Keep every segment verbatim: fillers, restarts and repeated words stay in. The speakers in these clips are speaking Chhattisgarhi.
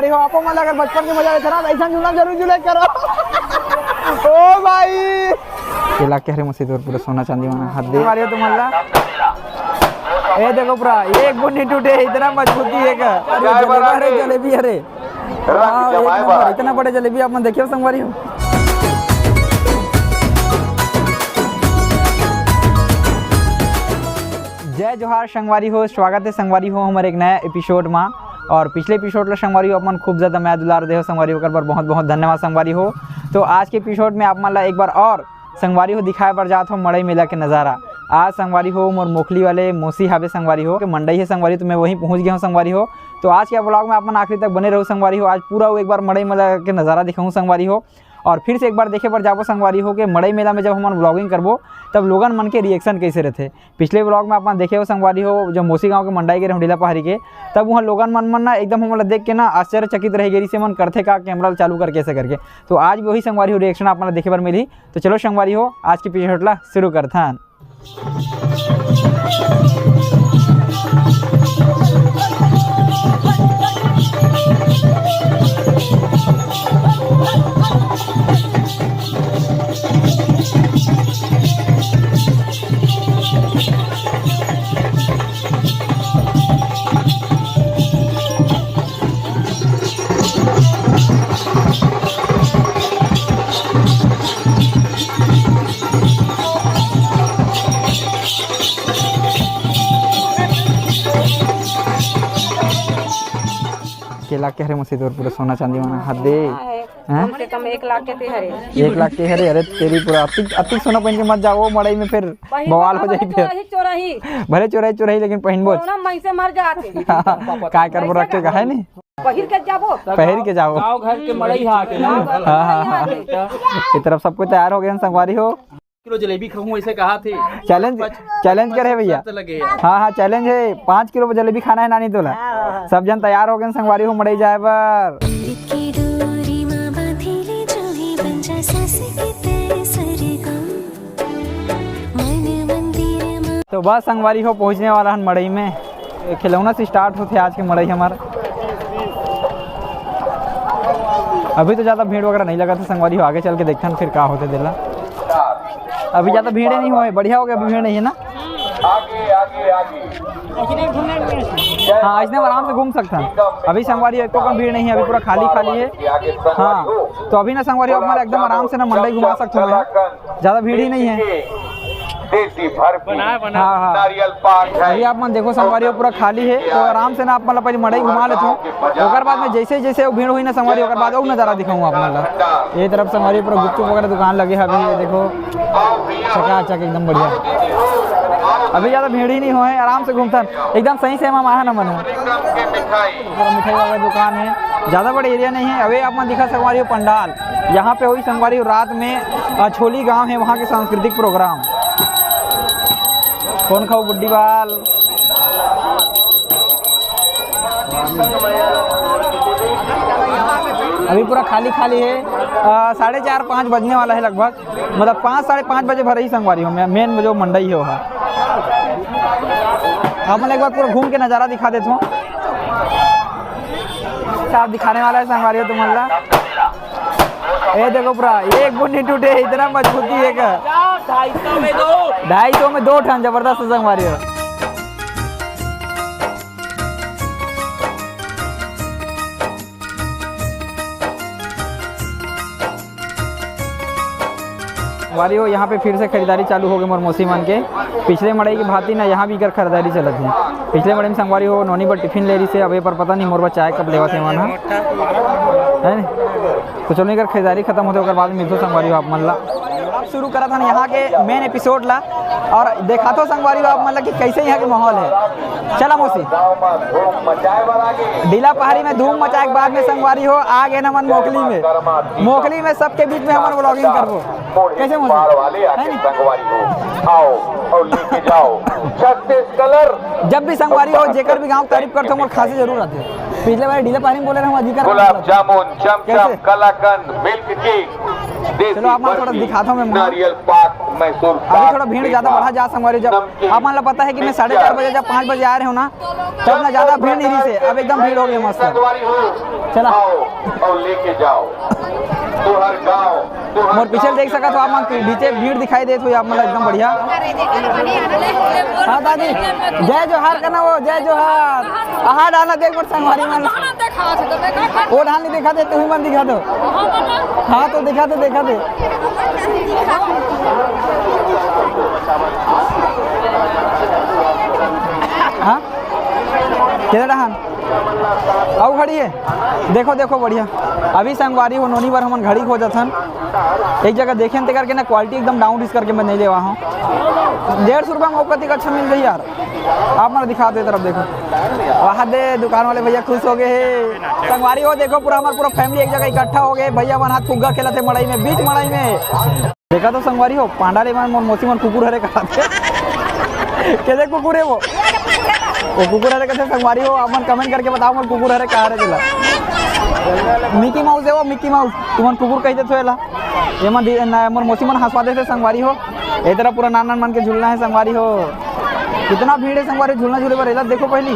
अरे हो, आपो मन ला अगर बचपन के मजा लेथे ना, त अइसन झूलना जरूर झूले करो। ओ भाई। ये लाग के हरे मसीह तोर पूरा सोना चांदी मन हाथ दे। मारियो तुमन ला। ए देखो पूरा, एक बूंद नहीं टूटे, इतना मजबूती है का? अरे जलेबी, अरे जलेबी, अरे। वाह, एक नंबर, इतना बड़े जलेबी आप मन देखियो संगवारी हो। जय जोहार संगवारी हो, स्वागत है संगवारी हो हमर एक नया एपिसोड मा। और पिछले एपिसोड ला संगवारी हो आप मन खूब ज्यादा मया दुलार दे हो संगवारी हो, ओकर बर बहुत बहुत धन्यवाद संगवारी हो। तो आज के एपिसोड में आप मन ला एक बार और संगवारी हो दिखाए बर जात हो मड़ई मेला के नजारा। आज संगवारी हो मोर मोखली वाले मौसी हावे संगवारी हो, के मंडई है संगवारी, तो मैं वहीं पहुंच गया हूँ संगवारी हो। तो आज के ब्लॉग में आप मन आखिरी तक बने रहो संगवारी हो। आज पूरा वो एक बार मड़ई मेला के नजारा दिखाऊँ संगवारी हो। और फिर से एक बार देखे बर जाबो संगवारी हो के मड़ई मेला में जब हमन व्लॉगिंग करबो, तब लोगन मन के रिएक्शन कैसे रहथे। पिछले व्लॉग में आप मन देखे हो संगवारी हो, जब मोसी गांव के मंडई गे रहूं डीला पहाड़ी के, तब उहाँ लोगन मन, मन ना एकदम हमन ला देख के ना आश्चर्यचकित रह गे रहिसे, मन करथे का कैमरा ला चालू करके ऐसे करके। तो आज भी वही संगवारी हो रिएक्शन आप मन ला देखे बर मिलही। तो चलो संगवारी हो, आज के एपिसोड ला शुरू करथन। के लाग के हरे मसी तोर पूरा सोना चांदी मन हाथ दे। हाँ, है। हैं? कम से कम एक लाख के ते हरे। एक लाख के हरे? अरे तेरी पूरा अतिक, अतिक सोना पहन के मत जाओ मड़ई में, फिर पहिन बवाल हो जाई फिर। चोराही, चोराही। भले चोराही, चोराही, लेकिन पहिनबो। कोरोना मई से मर जाते। काय करबो, रख के कहे नहीं। पहिर के जाबो। पहिर के जाबो। गाँव घर के मड़ई हा के ना। हाँ, हाँ, हाँ। ये तरफ सब कोई तैयार हो गए हैं, संगवारी हो। किलो जलेबी खाऊं, ऐसे कहा थे। चैलेंज, चैलेंज करे भैया। शर्त लगे यार। हाँ, हाँ, चैलेंज है, पाँच किलो जलेबी खाना है नानी तोला। हाँ, हाँ। सब जन तैयार हो गए, संगवारी हो मड़ई जाए बर। तो बस संगवारी हो पहुँचने वाला हन मड़ई में। खिलौना से स्टार्ट होथे आज के मड़ई हमार। अभी तो ज्यादा भीड़ वगैरह नहीं लगा था संगवारी हो, आगे चल के देखथन फिर का होथे तेला। अभी ज्यादा भीड़ नहीं होए, बढ़िया हो गया, अभी भीड़ नहीं है ना। आगे, आगे, आगे। हाँ, इसने आराम से घूम सकता है। अभी संगवारी एको कम भीड़ नहीं है, अभी पूरा खाली खाली है। हाँ, तो अभी ना संगवारी हो, आप मन एकदम आराम से ना मंडई घुमा सकता हूँ मैं। ज्यादा भीड़ ही नहीं है। देसी बर्फी, बनाए, बनाए। हाँ, हाँ। नारियल पाक है। अभी आप मन देखो संगवारी हो, पूरा खाली है, तो आराम से ना आप मन ला पहले मड़ई घुमा लेथो। ओकर बाद में जैसे जैसे वो भीड़ होई ना संगवारी, ओकर बाद वो नजारा दिखाऊँ आप मन ला। ये तरफ संगवारी पूरा गुपचुप वगैरह दुकान लगे हवे, ये देखो चकाचक एकदम बढ़िया। अभी ज्यादा भीड़ ही नहीं होए, आराम से घूमथन, एकदम सही से हम आए ना मन। पूरा मिठाई वाला दुकान है, ज्यादा बड़े एरिया नहीं है। अबे आप मन दिखा संगवारी हो पंडाल, यहाँ पे होई संगवारी हो रात में, अ, छोली गांव है, वहाँ के सांस्कृतिक प्रोग्राम। कौन खाऊ बुड्ढी बाल? अभी पूरा खाली खाली है, अ, साढ़े चार पाँच बजने वाला है लगभग। मतलब पाँच, साढ़े पाँच बजे भर ही संगवारी हो, मैं मेन जो मंडई है वहाँ। आप मन एक बार पूरा घूम के नजारा दिखा देथो। साफ दिखाने वाला है संगवारी हो तुमन ला। ए देखो पूरा एक बूंद नहीं टूटे, इतना मजबूती है का। ढाई सौ में दो। ढाई सौ में दो ठन, जबरदस्त है संगवारी हो। संगवारी हो, यहाँ पे फिर से खरीदारी चालू हो गए मोर मौसी मन के। पिछले मड़ई के भांति ना यहाँ भी कर खरीदारी चलत है। पिछले मड़ई में संगवारी हो नोनी बर टिफिन ले रही से, अब ये पर पता नहीं मोर बर चाय कब लेवत है मन ह, है नी? तो चलो, एकर खरीदारी खत्म होते ओकर बाद में मिलथो संगवारी हो आप मन ला। अब शुरू करत हन यहाँ के मेन एपिसोड ला और देखाथो संगवारी हो आप मन ला कि कैसे यहाँ के माहौल है। चला मौसी। डीला पहाड़ी में धूम मचाए के बाद में संगवारी हो आ गए हमन मोखली में। मोखली में सबके बीच में हमन व्लॉगिंग करबो। कैसे मौसी? है नी? आओ और लेके जाओ छत्तीस कलर। जब भी संगवारी हो, जेकर भी गांव तारीफ करथो, मोर खांसी जरूर आथे। पिछले बार डीला पहाड़ी में बोले रहे, अधिकार गुलाब जामुन, चमचम, कैसे? कलाकंद, मिल्क केक, चलो, आप मन थोड़ा दिखाता हूँ मैं वहाँ। नारियल पाक, मैसूर अभी पाक, थोड़ा भीड़ ज़्यादा बढ़ा जा संगवारी। जब नमकीन, आप मन ला पता है कि मैं साढ़े चार बजे जब पाँच बजे आ रहे हो ना, तब ना ज़्यादा भीड़ नहीं रही से, अब एकदम भीड़ हो गई मस्त। संगवारी हो, चला। आओ और लेके जाओ। तुहर गाँव, तुहर मोर पीछे गाँव देख सकत हो आप मन, पीछे भीड़ दिखाई देत हो आप मन ला एकदम बढ़िया। हाँ दादी, जय जोहार करना वो, जय जोहार। आहा डालना देख पर संगवारी मन। वो ढाल नहीं दिखा दे, तू ही मन दिखा दो। हाँ तो दिखा दे, दिखा दे। हाँ, केदे डहान? अउ घड़ी है, देखो, देखो, बढ़िया। अभी संगवारी हो नोनी बर हमन घड़ी खोजत हन। एक जगह देखेन ते करके ना, क्वालिटी एकदम डाउन इस करके मैं नहीं लेवा हूँ। डेढ़ सौ रुपया में ओकर तिक अच्छा मिल गई यार। आप मन दिखा दे तरफ देखो, वहाँ दे दुकान वाले भैया खुश हो गए हे। संगवारी हो देखो, पूरा हमार पूरा फैमिली एक जगह इकट्ठा हो गए। भैया मन हाथ फुग्गा खेलत हे मड़ई में, बीच मड़ई में। देखा तो संगवारी हो, पांडा ले मन मोर मौसी मन कुकुर हरे कहा थे। कैसे कुकुर है वो? वो कुकुर हरे कहते संगवारी हो, आप मन कमेंट करके बताओ मोर कुकुर हरे कहा रे तेला। मिकी माउस है वो, मिकी माउस। तुमन कुकुर कह देते हो एला। ये मन दि-, ना, मोर मौसी मन हंसवा देते संगवारी हो। ए तरफ पूरा नान नान मन के झूलना है संगवारी हो। कितना भीड़ है संगवारी झूलना झूले बर, एला देखो पहली।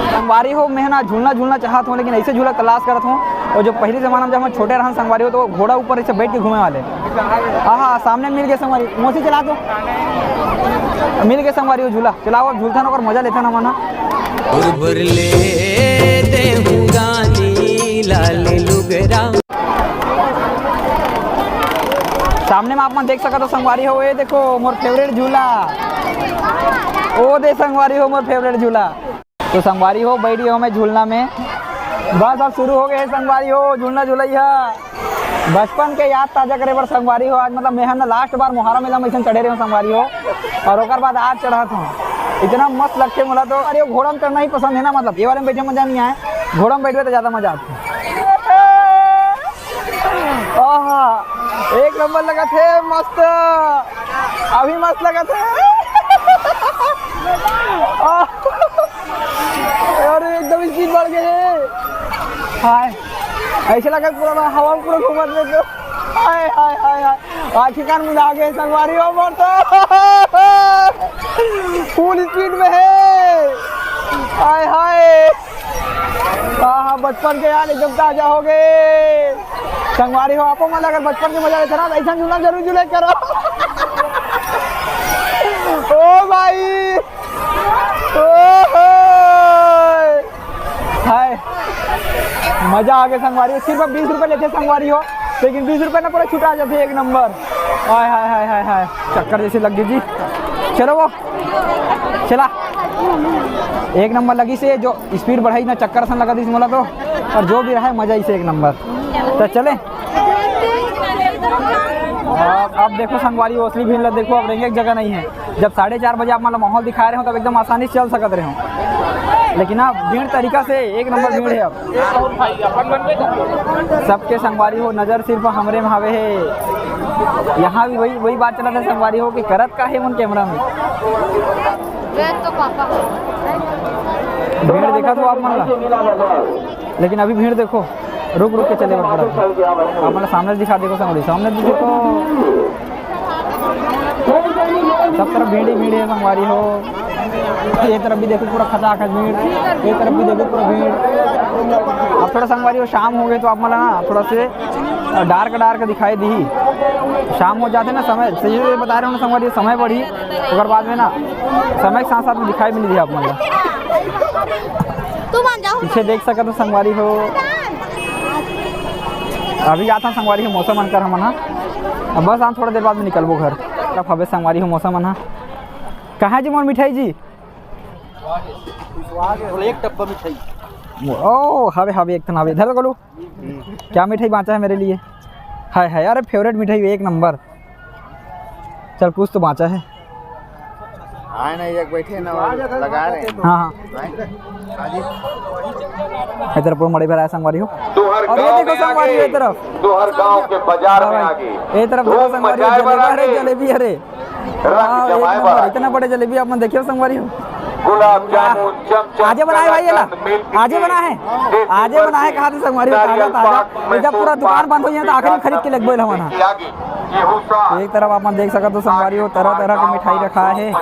संगवारी हो, मैं ना झूलना झूलना चाहत हूँ, लेकिन ऐसे झूला तलाश करत हूँ। और जो पहली जमाना में जब हम छोटे रहन संगवारी हो, तो वो घोड़ा ऊपर ऐसे बैठ के घूमे वाले। हाँ हाँ, सामने मिल गए संगवारी, मौसी चला दो। मिल गए संगवारी हो झूला, चलाओ अब झूलथन ओकर मजा लेथन हमन ह। उर्र ले देहूं गानी लाल लुगरा। सामने में आप मन देख सकत हो संगवारी हो, ये देखो मोर फेवरेट झूला। ओ दे संगवारी हो मोर फेवरेट झूला। तो संगवारी हो, बैठ गए हो मैं झूलना में। बस अब शुरू हो गए संगवारी हो, झूलना झूलैया। बचपन के याद ताजा करे बर संगवारी हो, आज मतलब मैं ह ना लास्ट बार मोहारा मेला में अइसन चढ़े रहे हूँ संगवारी हो, और ओकर बाद आज चढ़त हूँ। इतना मस्त लगथे मोला तो। अरे वो घोड़ा में चढ़ना ही पसंद है ना, मतलब ये वाले में बैठे मजा नहीं आए, घोड़ा में बैठबे तो ज्यादा मजा आथे। आहा, एक नंबर लगत हे, मस्त, अभी मस्त लगत हे। आह, अरे एकदम स्पीड बढ़ गए हे। हाय, ऐसे लगत पूरा हवा में पूरा घूमत रहे तो। हाय हाय हाय हाय, आखिरकार मजा आ गए संगवारी हो मोर तो। फुल स्पीड में है। हाय हाय। हाँ हाँ, बचपन के याद एकदम ताजा हो गए। संगवारी हो, आपो मन अगर बचपन के मजा लेते ना, तो ऐसा झूला जरूर झूले करो। ओ भाई, ओ हो। हाय, मजा आ गया संगवारी हो। सिर्फ बीस रुपए लेते संगवारी हो, लेकिन बीस रुपए ना पूरा छुटा जाते एक नंबर। हाय हाय हाय हाय हाय, चक्कर जैसे लग गई जी। चलो वो चला, एक नंबर लगी से जो स्पीड बढ़ाई ना, चक्कर सन लगा दी मोला तो, और जो भी रहा है मजा इसे एक नंबर। तो चले अब, अब देखो संगवारी, असली भीड़ ला देखो, अब रेंगे के जगह नहीं है। जब साढ़े चार बजे आप मतलब माहौल दिखा रहे हो, तब एकदम आसानी से चल सकत रहे हो, लेकिन अब भीड़ तरीका से एक नंबर भीड़ है। अब सबके संगवारी हो, नजर सिर्फ हमरे में हवे है। यहाँ भी वही, वही बात चला था संगवारी हो कि करत का है मन कैमरा में। भीड़ देखा तो आप मन ला, लेकिन अभी भीड़ देखो, रुक रुक के चले बर पड़त हे। आप मन सामने दिखा देखो संगवारी, सामने भी देखो, सब तरफ भीड़ ही भीड़ है संगवारी हो। ये तरफ भी देखो पूरा खचाखच भीड़, ये तरफ भी देखो पूरा भीड़। अब थोड़ा संगवारी हो, शाम हो गए तो आप मन ना थोड़ा से डार्क डार्क दिखाई दी। शाम हो जाते ना, समय सही बता रहे हो ना संगवारी, समय बढ़ी, ओकर बाद में ना समय के साथ साथ में दिखाई भी नहीं दिया आप मन ला। तू मान जाओ। पीछे देख सकत हो संगवारी हो, अभी जात हन संगवारी हो मौसा मन कर हमन हा। अब बस हम थोड़ा देर बाद में निकलबो घर। अब हवे संगवारी हो मौसा मन हा। कहाँ जी मोर मिठाई जी? बोले एक डब्बा मिठाई। ओ हवे हवे, एक ठन हवे, इधर तो बोलो। क्या मिठाई बांचा है मेरे लिए? हाय हाय, अरे फेवरेट मिठाई एक नंबर। चल कुछ तो बांचा है। आए ना, एक बैठे ना, लगा रहे हैं। हाँ हाँ। इधर पूरा मड़ई भरा है संगवारी हो। और ये देखो संगवारी हो, ये तरफ। तुहर गांव के बाजार में आ गई। ये तरफ देखो संगवारी हो, जलेबी हरे, जलेबी हरे। हाँ, एक नंबर, इतना बड़े जलेबी आप मन देखियो संगवारी हो। आजे बनाए भाई, ये ला, आजे बनाए, आजे बनाए, कहा थे संगवारी हो, ताजा ताजा। ये जब पूरा दुकान बंद हो जाए तो आखिरी में खरीद के लेके बोल हमारा। एक तरफ आप मन देख सकत हो संगवारी हो, तरह तरह के मिठाई रखा है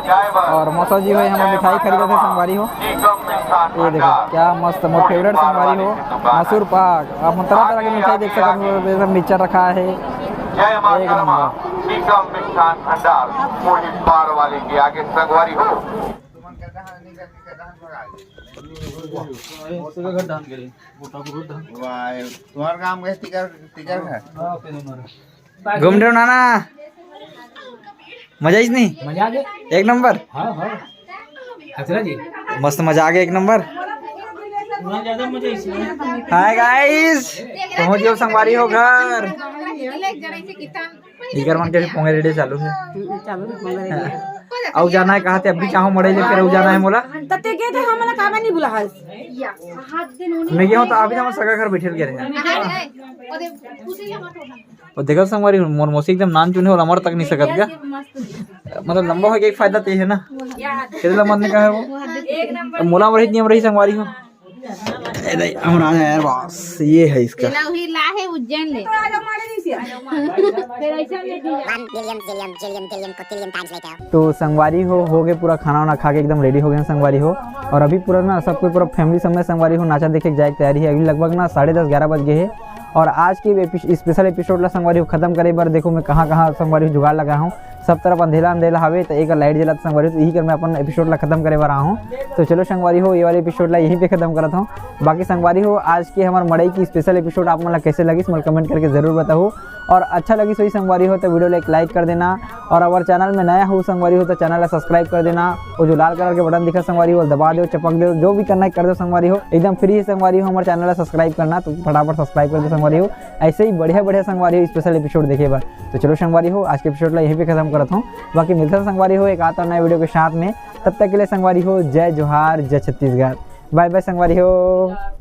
और मौसा जी हो, हमर मिठाई खरीदत हे संगवारी हो। ये देखो क्या मस्त, मोर फेवरेट संगवारी हो, मसूर पाक। आप मन तरह तरह के मिठाई देख सकत हो, ये सब मिक्सचर रखा है, एक नंबर। टीकम मिष्ठान भंडार, मोहित पार वाले के आगे संगवारी हो। वाह, तुम्हार गांव के टीकर, टीकर है। घूम रहे हो नाना, मजा आइस नहीं? मजा आ गया। एक नंबर। हाँ, हाँ। अच्छा जी। मस्त मजा आ गया, एक नंबर। पूरा ज्यादा मजा इसमें। हाय गाइस, पहुंच गए संगवारी हो घर। इकर मन के भी पोंगे रेडी चालू है। चालू है, पोंगे रेडी। अउ जाना है कहाँ थे? अभी चाहो मड़ई ले, फिर अउ जाना है मोला। तब ते गए थे, हमला काबर नहीं बुला हाल? मैं गया हूँ तो अभी तो हम सगा घर बैठे के रहे। अउ देखो संगवारी, मोर मौसी एकदम नान चुने वाला मर तक नहीं सकत क्या? मतलब लंबा हो गया, एक फायदा ते है ना। कितने लंबा ने कहा है वो? मोला मरही नहीं मरही संगवारी हो। ए नहीं, हमरा यार बस ये है इसका। तेला वही ला है उज्जैन ले। One billion zillion jillion billion cotillion times later। तो संगवारी हो, हो गए पूरा खाना वाना खा के एकदम रेडी हो गए हैं संगवारी हो। और अभी पूरा ना सब कोई पूरा फैमिली सब में संगवारी हो नाचा देखे के जाए के तैयारी है। अभी लगभग ना साढ़े दस ग्यारह बज गए हैं। और आज के स्पेशल एपिसोड ला संगवारी हो खत्म करे बर देखो मैं कहाँ कहाँ संगवारी हो जुगाड़ लगा हूँ। सब तरफ अंधेला अंधेला हवे, तो एक लाइट जलत संगवारी हो, तो यही कर मैं अपन एपिसोड ला खत्म करे बर आया हूँ। तो चलो संगवारी हो, ये वाले एपिसोड ला यहीं पे खत्म करत हूँ। बाकी संगवारी हो, आज के हमार मड़ई की स्पेशल एपिसोड आप मन ला कैसे लगिस, मोला कमेंट करके जरूर बताओ। और अच्छा लगिस होही संगवारी हो तो वीडियो ला एक लाइक कर देना, और अगर चैनल में नया हो संगवारी हो तो चैनल ला सब्सक्राइब कर देना। वो जो लाल कलर के बटन दिखा संगवारी हो, दबा दो, चपक दो, जो भी करना है कर दो संगवारी हो, एकदम फ्री है संगवारी हो। हमारे चैनल ला सब्सक्राइब करना तो फटाफट सब्सक्राइब कर दो संगवारी हो, ऐसे ही बढ़िया बढ़िया संगवारी हो स्पेशल एपिसोड देखे बर। तो चलो संगवारी हो, आज के एपिसोड ला यहीं पे खत्म करत हूँ। बाकी मिलता है संगवारी हो एक आता नया वीडियो के साथ में। तब तक के लिए संगवारी हो, जय जोहार, जय छत्तीसगढ़, बाय बाय संगवारी हो।